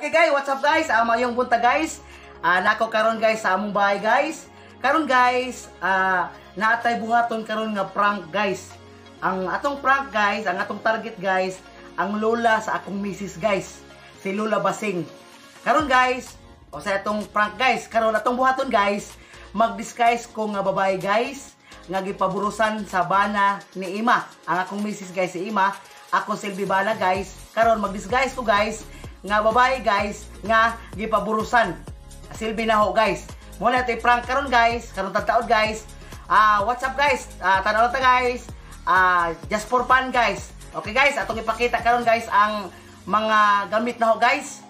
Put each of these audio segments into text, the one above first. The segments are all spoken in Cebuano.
Okay guys, what's up guys? Mayong buntag guys. Nako karon guys sa among bahay guys. Karon guys, naatay buhaton karon nga prank guys. Ang atong prank guys, ang atong target guys, ang lola sa akong misis guys, si Lola Basing. Karon guys, o sa atong prank guys, karon atong buhaton guys, mag-disguise ko nga babae guys, nga gipaburusan sa bana ni Ima. Ang akong misis guys si Ima, akong silbi bana guys. Karon mag-disguise ko guys, nga babae guys, nga gipaburusan. Silbi na ho guys. Muna ito prank karon guys, karon tagtaod guys. What's up guys? Tanaw ta guys. Just for fun guys. Okay guys, atong ipakita karon guys ang mga gamit na ho guys.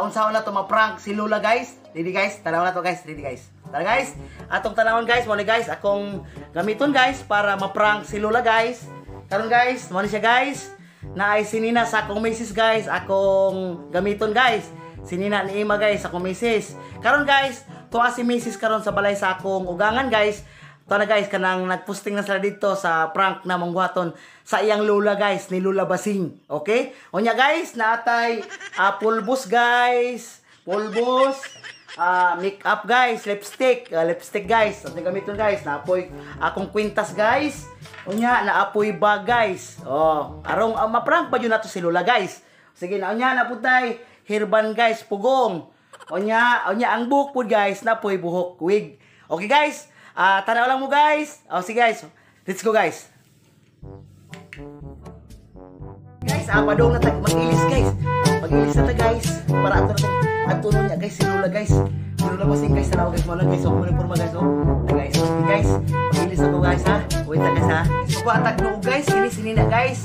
Unsaon na to ma-prank si Lola guys. Ready guys? Tanaw na to guys, ready guys. Tara guys, atong tanawon guys, mo ni guys akong gamiton guys para ma-prank si Lola guys. Karon guys, mo ni siya guys. Naay sinina sa akong misis guys, akong gamiton guys. Sinina ni Ima guys, akong misis. Karon guys, tuwa si misis karon sa balay sa akong ugangan guys. Tuwa na guys, kanang nagposting na sila dito sa prank na mangguhaton sa iyang lola guys, ni Lola Basing. Okay? Unya guys, naatay pulbos guys. Pulbos. Make up guys, lipstick, lipstick guys. At gamiton guys, naapoy akong kwintas guys. Unya naapoy bag guys. Oh, arong ma-prank pa jud nato si Lola guys. Sige na unya naputay hairban guys, pugong. Unya, unya ang buhok pud guys, napoy buhok wig. Okay guys, tanaw lang mo guys. Oh, sige guys. Let's go guys. Guys, padong na tag mag-ilis guys. Mag-ilis na ta guys para ato na ato niya guys si Lola guys. Si Lola Basing guys, tanaw guys, mo guys, oh, mo porma guys, oh. Na guys, okay guys. Mag-ilis ako guys ha. Wait ta guys ha. So ko atag noo guys, kini sinina guys.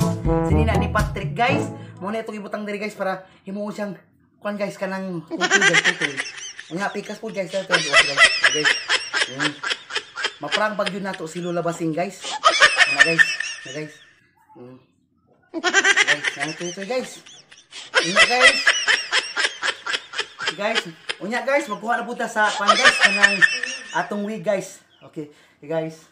Sinina ni Patrick guys. Mo na itong ibutang diri guys para himuon siyang kuan guys kanang tutoy guys, tutoy. Unya pikas po guys, guys. Okay, guys. Ma-prank pag yun nato si Lola Basing guys. Na guys, na guys. Guys, ano ito guys? Unya guys. Okay, guys, unya guys, magkuha na punta sa pan guys kanang atong wig guys. Okay, okay guys.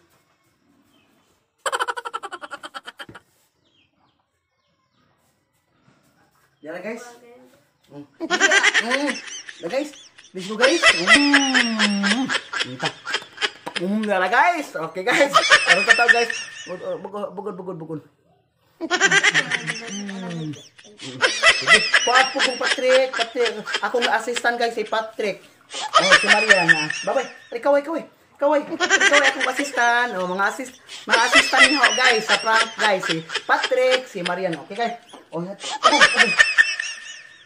Yara guys. Na guys. Let's go guys. Yara guys. Okay guys. Ano tataw guys? Bugod bugod bugod. Sige. Kuha po kong Patrick, Patrick. Akong assistant guys si Patrick. Oh, si Mariana. Bye-bye. Kaway, kaway. Kaway. Kaway akong assistant. Oh, mga assistant niyo guys sa prank guys si Patrick, si Mariana. Okay guys. Oh, oh.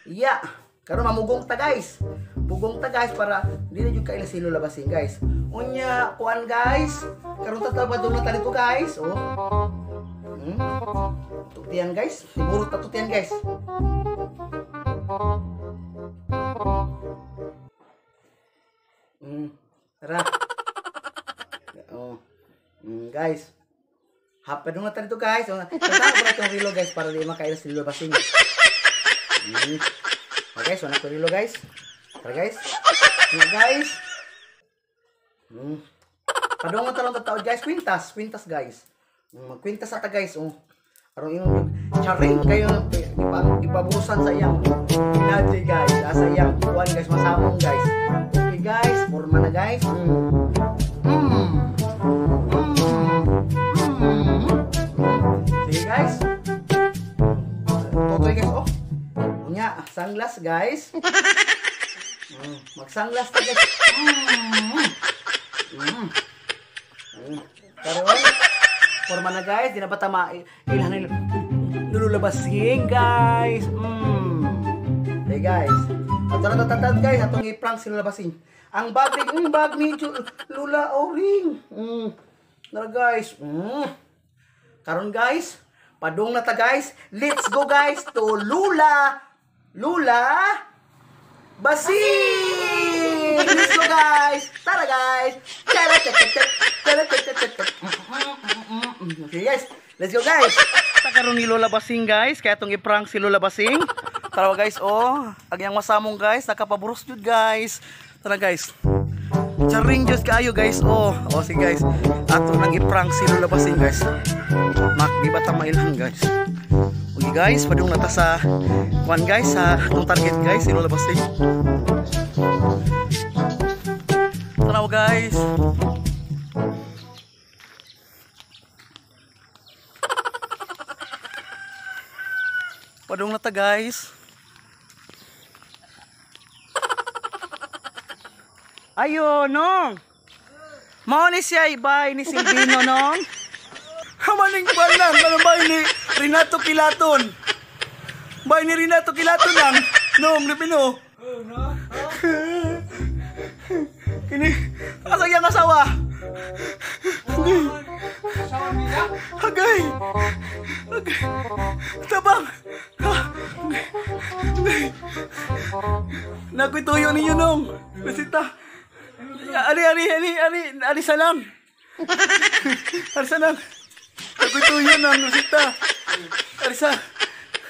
Yeah. Karon mamugong ta guys. Pugong ta guys para di na jud kaila si Lola Basing guys. Unya, kuan guys. Karon tataba doon na ta dito guys. Oh. Tutian guys, siguro tatutian guys. Tara. Oh. Guys. Happy na tayo dito guys. Oh, tatawa ko na itong relo guys para di makaila si Lola Basing. Okay guys, wala ko relo guys. Tara guys. Nga guys. Padungan talong tataod guys, kwintas, kwintas guys. Magkwintas ata guys, oh. Aron imong charing kayo ipabusan sa iyang pinadji guys. Sa iyang kuan guys, masamong guys. Okay guys, forma na guys. Sige guys. Totoy guys, oh. Unya, sunglass guys. Mag-sunglass ta guys. Karon forma na guys, di na ba tama ilan na Lola Basing guys. Okay guys. Ato na tatatad guys, atong i-prank si Lola Basing. Ang bag ring, bag ni Lola Oring. Tara guys. Karon guys, padung na ta guys. Let's go guys to Lola Basing. Let's go guys. Tara guys. Tara tara tara. Okay guys, let's go guys. Karon ni Lola Basing guys, kaya itong i-prank si Lola Basing. Tara guys, oh, ang iyang masamong guys, nakapaburos jud guys. Tara guys. Charing jud kaayo guys, oh. Oh sige guys, ato nang i-prank si Lola Basing guys. Mak, di ba ta mailhan guys? Okay guys, padung na ta sa kuan guys, sa atong target guys, ino labas eh. Tanaw guys. Padung na ta guys. Ayo nong. Mao ni siya ibay ni Silvino nong. Hamaning balang kanang bay ni Renato Kilaton. Bay ni Renato Kilaton lang. Nong lipino. Kini asa yang asawa? Agay. Agay. Tabang. Nakoy tuyo ninyo nong. Bisita. Ali ali ali ali ali salam. Ali salam. Ako'y tuyo nang Rosita. Arisa.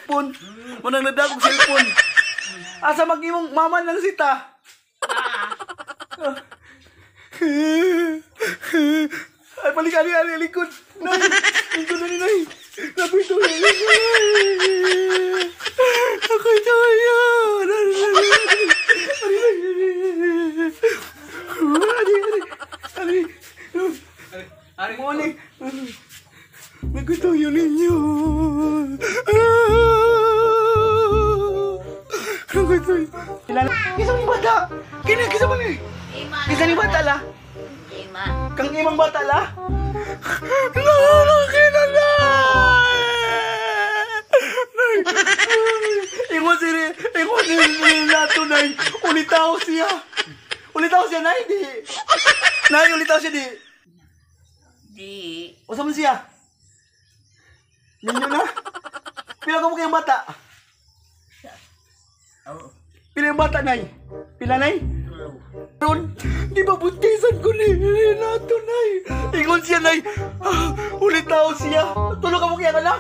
Pon. Manang nadagog cellphone. Asa mag-imong mama ng sita? Ay, balik, ali, ali, likod. Nay, likod na ni Nay. Ako'y tuyo. Ako'y tuyo. Ali, ali, ali. Ali, ali. Nagustuyo ninyo. Nagustuyo. Kisa ni bata. Kini kisa man ni. Kisa ni bata la. Kang imang bata la. Lolo na. Ingon si Renato nay. Ulitaw siya. Ulitaw siya nay di. Nay ulitaw siya di. Di. Usa man siya? Ninyo na? Pila ko mo kayong bata? Pila yung bata, Nay? Pila, Nay? Ron, di ba buntisan ko ni Renato, Nay? Ingon siya, Nay. Ulit tao siya. Tulog ka mo kaya ka na?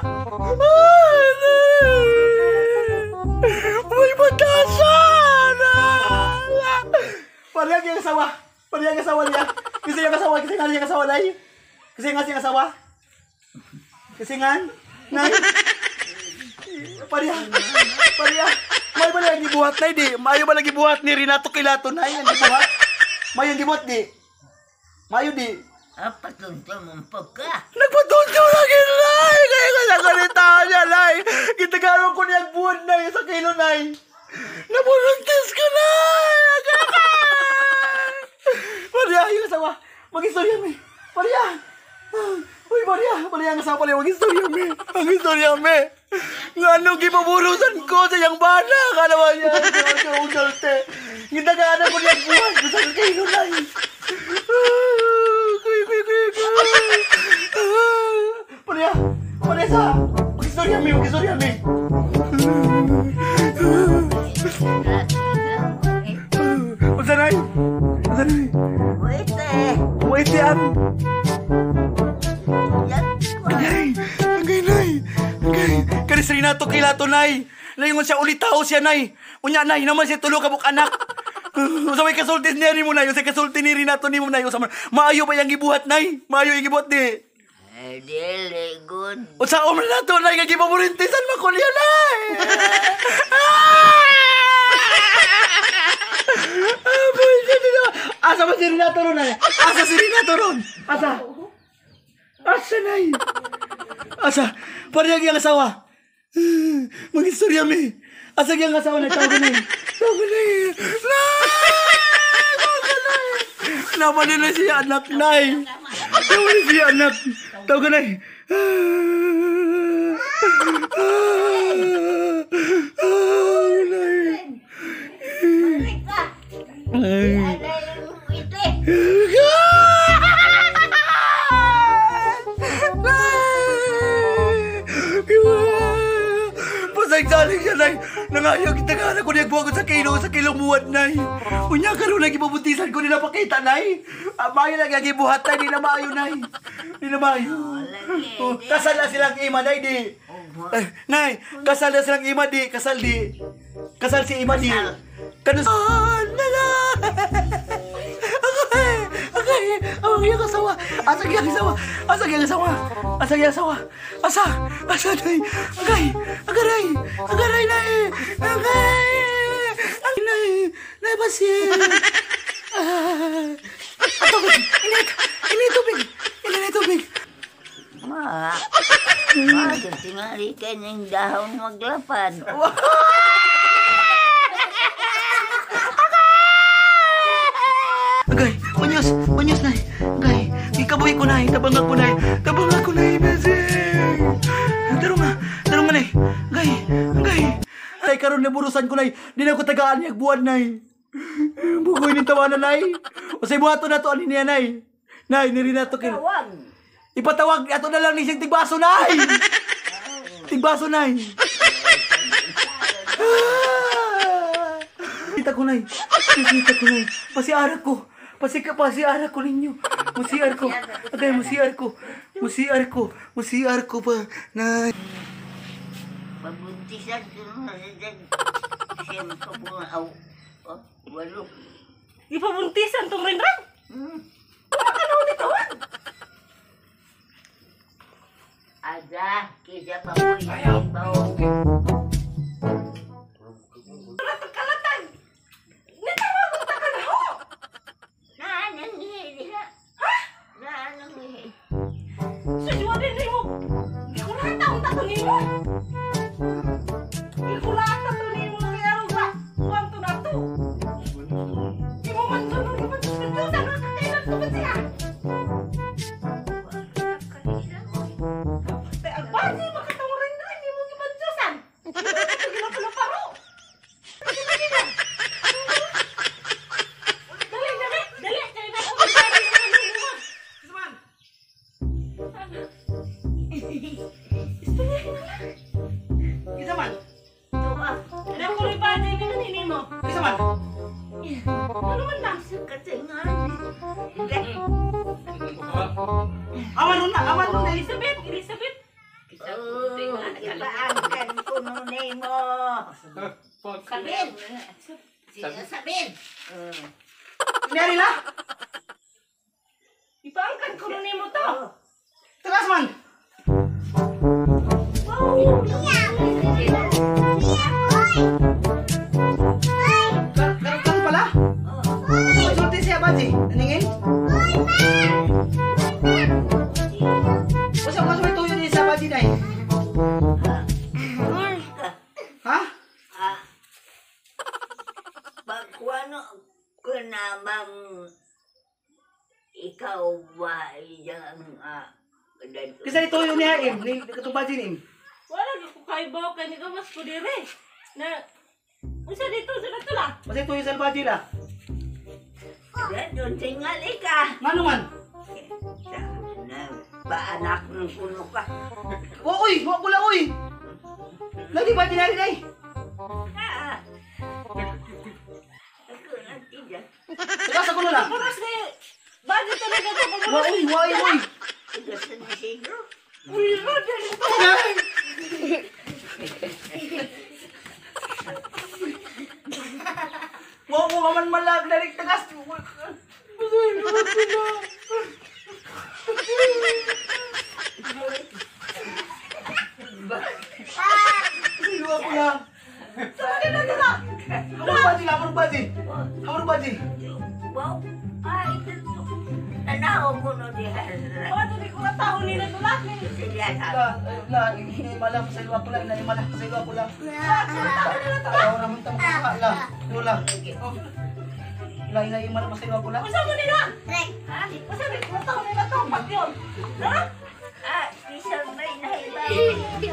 May bata siya! Parehag yung asawa. Parehag yung asawa niya. Kasi yung asawa, kasi nga yung asawa, Nay. Kasi nga siyang asawa. Kasi nga, Nay. Pareha. Pareha. May ba lang gibuhat, Nay, di? Mayo ba lang gibuhat ni Renato Kilato, Nay? Ang gibuhat? Mayo ang gibuhat, di? Mayo, di? Ah, patuntun mong pagka. Nagpatuntun lagi, Nay! Kaya ka sa kanita niya, Nay! Gitagaron ko niyang buwan, Nay, sa kilo, Nay! Nabuluntis ko, Nay! Maria, yung asawa! Mag-istorya, may! Maria! Uy, Maria! Maria, ang asawa pala. Mag-istorya, me! Mag-istorya, me! Nga anong gipaburusan ko sa iyang bana? Akala ba niya? Ang salte. Gitagaran ko niyang buwan. Gusto ko kayo, Nay! Kuy, kuy, kuy, kuy! Maria! Maria sa! Mag-istorya, me! Mag-istorya, me! Unsa, Nay? Unsa, Nay? Wait eh. Wait yan! Agay! Agay, Nay! Agay! Kanis Renato Kilato, Nay! Naingon siya, ulitaw siya, Nay! Unya, Nay, naman siya tulo kabuk anak! Usa may kasulti niya ni mo, Nay! Usa kasulti ni Renato ni mo, Nay! Usa man, maayo ba yung gibuhat, Nay? Maayo yung gibuhat, di? Dili good. Usa om Renato, Nay, nga gipamurintisan man ko niya, Nay! Asa ba si Renato ron, Nay? Asa si Renato ron? Asa? Asa, Nay? Asa? Parehag yung asawa. Mag-istorya mi. Asa yung asawa na? Tawag na. Tawag na. Nay! Tawag na. Naman nila siya anak, Nay. Naman nila siya anak. Tawag na. Nay. Balik ka. Ay. Pasagsaling siya, Nay. Nangayaw kita nga ko niya buwag sa kilo, sa kilong muwad, Nay. Unya karon lagi pabuntisan ko nila pakita, Nay. Maayo lang ang gibuhat, Nay. Di na maayo, Nay. Di na maayo. Oh, kasal na silang ima, Nay, di. Nay, kasal na silang ima, di. Kasal, di. Kasal si ima, di. Kanus... Ah, nala! Agay! Agay! Ang iyang asawa. Asa iyang asawa? Asa iyang asawa? Asa iyang asawa? Asa? Asa nay? Agay! Agaray! Agaray nay! Agay! Ay nay! Nay basi! Tubig! Init! Init tubig! Init tubig! Ma, ma, tingali ka ng dahon maglapad. Agay! Manyos! Manyos nay! Agay! Ikabuhi ko nay! Tabang ako nay! Tabang ako nay! Basi! Tarong nga! Tarong nga nay! Agay! Agay! Ay karon naburusan ko nay! Di na ko tagaan niya buwan nay! Bukoy ni tawanan nay! O sa buhato na to ani niya nay! Nay! Niri na to kin... Tawag. Ipatawag! Ato na lang ni siyang tigbaso nay! Tigbaso nay! Kita ko nay! Kita ko nay! Pasiara ko! Pasiara ko ninyo. Musiar ko. Agay, musiar ko. Musiar ko. Musiar ko pa. Nay. Pabuntisan ko na sa siyam ka po aw. Walo. Ipabuntisan tong rinrang? Wala ka na ulit tawag. Ada, kisa pa po yung bawo. Kalatag! Nitawag mo ta ka na ho! Naanang ihi diha. Ha? Naanang ihi. Sujuan din mo! Gikulata ang tato nimo! Gikulata to nimo kaya ro ba? Kuwan to na to! Imo man to nung iman to sa nakakailan to ba siya? Ang basi makatawang rin imo gibansusan! Imo to ginapalaparo! Dali, dali, dali! Kaya na ako magsabi. Isa man! Ano ko rin ba din yung nini mo? Isa man! Ano man na? Sa katingan. Aman nun na! Aman nun na! Elizabeth! Elizabeth! Oh, ipaangkan ko nun mo. Sabin. Sabin. Nari la! Ipaangkan ko nun mo to! Tagas man! Wow! Karon pala? Sulti siya ba, Ji? Naningin? Usa ko may tuyo ni sa Baji day. Ha? Pagkuano ko namang ikaw ba iyang Kasi tuyo niya im, ni katong Baji nim. Wala ko kaibaw kay ni gawas ko dire. Na unsa dito sa nato la? Kasi tuyo sa Baji la. Doon tingali ka. Ngano man? Paanak ng kuno ka. Oh, uy, wa ko la uy. Lagi Baji nari day. Ah. Ako nagtiga. Tagas ako la. Buras ni Baji talaga ko Wa uy, wa uy. Tigas na siguro. Uy, dali to. Wa ko man malag dali tagas. Luwa ko lang. Hamur baji, hamur baji. Wow. Ay, ito. Tanaw ko no diha. Oh, dili ko taon ni na tulak ni. Sige, La, la, hindi malam sa luwa ko lang, hindi malam sa luwa ko lang. Ayaw naman tamo ka la. Lola. La, hindi malam sa luwa ko lang. Unsa mo nila? Ha? Unsa ni ko taon nila to patyon? Ha? Ah, isa may nahiba. Ay, di.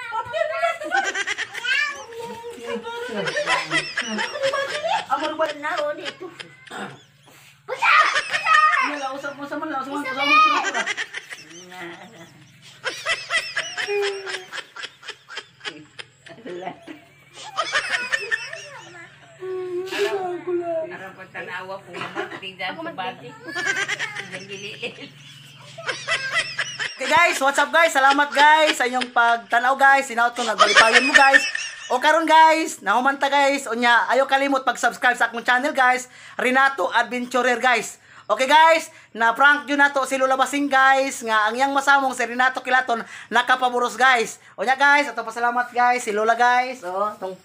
Patyon nila to. Amor ba? Tanaw dito. Wala, usap mo sa man, usap mo sa man. Aram pa tanawa po naman, tingnan sa bati. Tingnan gililil. Okay guys, what's up guys? Salamat guys sa inyong pagtanaw guys. Sinaot ko nagbalipayon mo guys. O karon guys, nahumanta guys. Unya, ayo kalimot pag-subscribe sa akong channel guys, Renato Adventurer guys. Okay guys, na prank yun nato si Lola Basing guys, nga ang iyang masamong si Renato Kilaton nakapaburos guys. Unya guys, ato pasalamat guys, si Lola guys. Oh, tong.